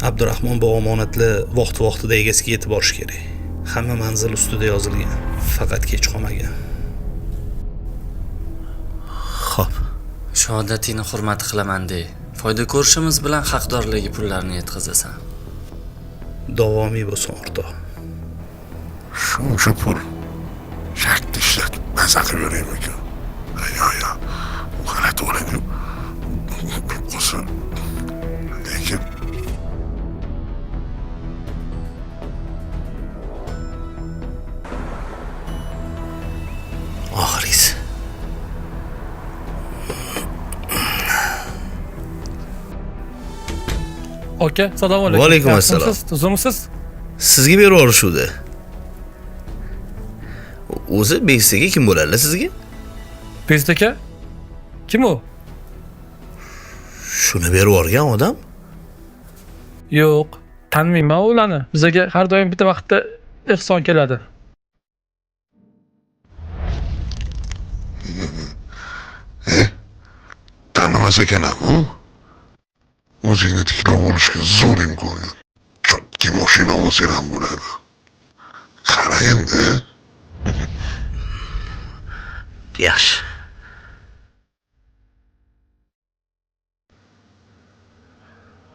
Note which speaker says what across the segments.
Speaker 1: Abdurahmon, bu omonatlar vaqti vaqtida egasiga yetib borishi kerak. Hamma manzil ustida yozilgan, faqat kech qolmagan.
Speaker 2: Xo'p.
Speaker 3: Shu odatingni hurmat qilaman de. Foyda ko'rishimiz bilan haqdorligi pullarni yetkazasan.
Speaker 1: Davomiy bo'lsin, o'rtoq.
Speaker 4: Shuncha pul shartni ishlatib maza qilib yuraymikan? Yo, yo, u g'alati bo'ladi. Qolsa, lekin
Speaker 2: Oxirgisi.
Speaker 5: Aka, assalomu alaykum.
Speaker 2: Va alaykum assalom.
Speaker 5: Yaxshimisiz? Tuzukmisiz?
Speaker 2: Sizga berib yuborishuvdi. O'zi Bekis aka kim bo'ladilar sizga?
Speaker 5: Prezident aka? Kim u?
Speaker 2: Shuni berib yuborgan odam?
Speaker 5: Yo'q, tanimayman ularni. Bizaga har doim bitta vaqtda ehson keladi.
Speaker 4: Tanimas ekan ham, u? O'zingni tiklab olishga zo'r imkoniyat. Chotki mashina olsang ham bo'ladi. Qara endi.
Speaker 2: Yaxshi.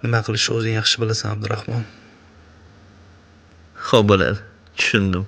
Speaker 1: Nima qilishni o'zing yaxshi bilasan, Abdurahmon.
Speaker 2: Xo'p bo'ladi. Tushundim.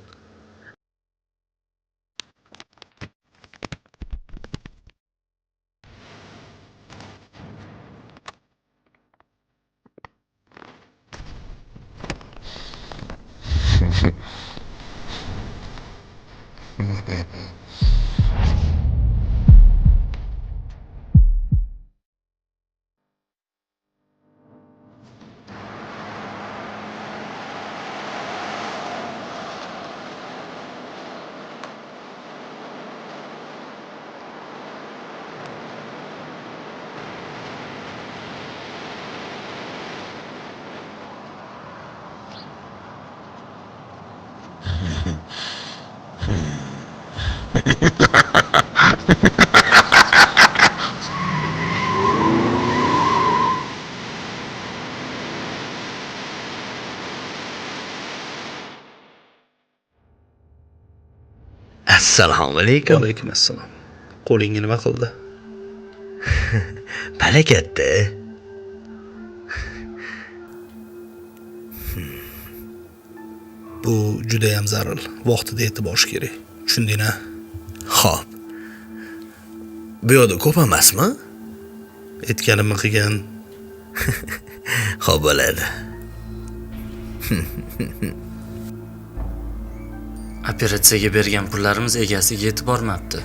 Speaker 2: Assalomu alaykum.
Speaker 1: Va alaykum assalom. Qo'lingga nima qildi?
Speaker 2: Palakatda.
Speaker 1: Bu juda ham zarur. Vaqtida yetib borish kerak. Tushunding-a?
Speaker 2: Xo'p. Bu yoqda ko'p emasmi?
Speaker 1: Aytganimni qilgin.
Speaker 2: Xo'p bo'ladi.
Speaker 3: Operatsiyaga bergan pullarimiz egasiga yetib bormabdi.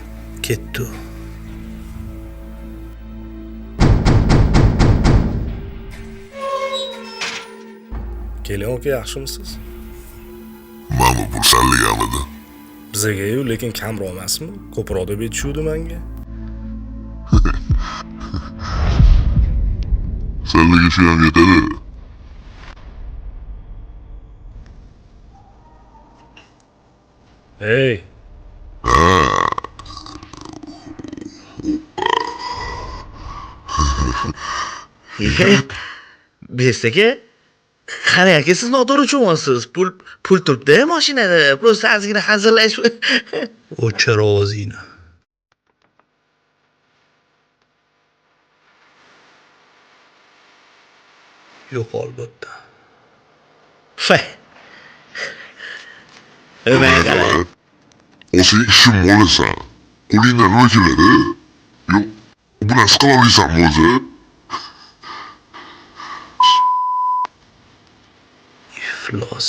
Speaker 1: Ketdi.
Speaker 6: Keling aka, yaxshimisiz?
Speaker 4: Mana bu salligamidi?
Speaker 6: Bizaga-yu, lekin kamroq emasmi? Ko'proq deb aytishuvdi menga.
Speaker 4: Sallaga shu ham yetadi.
Speaker 6: Ey!
Speaker 2: Best aka, qarang aka, siz noto'g'ri tushunyapsiz. Pul turibdi mashinada. Просто ozgina hazillashib.
Speaker 1: O'chir ovozingni. Yo'qol bu yerdan.
Speaker 2: Fay. Menga qarang.
Speaker 4: O'zing ishim bo'lasan. Qo'lingdan nima keladi? Yo'q, bu narsa qila olasanmi o'zi?
Speaker 1: Iflos.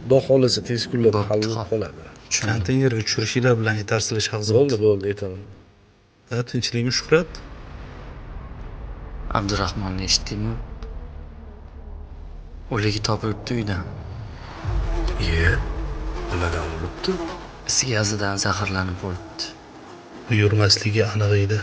Speaker 6: Xudo xohlasa tez kunlarda hal bo'lib qoladi.
Speaker 1: Konteynerga tushirishinglar bilan yetarsizlar, Shahzod.
Speaker 6: Bo'ldi, bo'ldi, aytaman.
Speaker 1: Ha, tinchlikmi, Shuhrat?
Speaker 3: Abdurahmonni eshitdingmi? O'ligi topilibdi uydan.
Speaker 6: Iye, nimadan o'libdi?
Speaker 3: Is gazidan zaharlanib o'libdi.
Speaker 1: Yurmasligi aniq edi.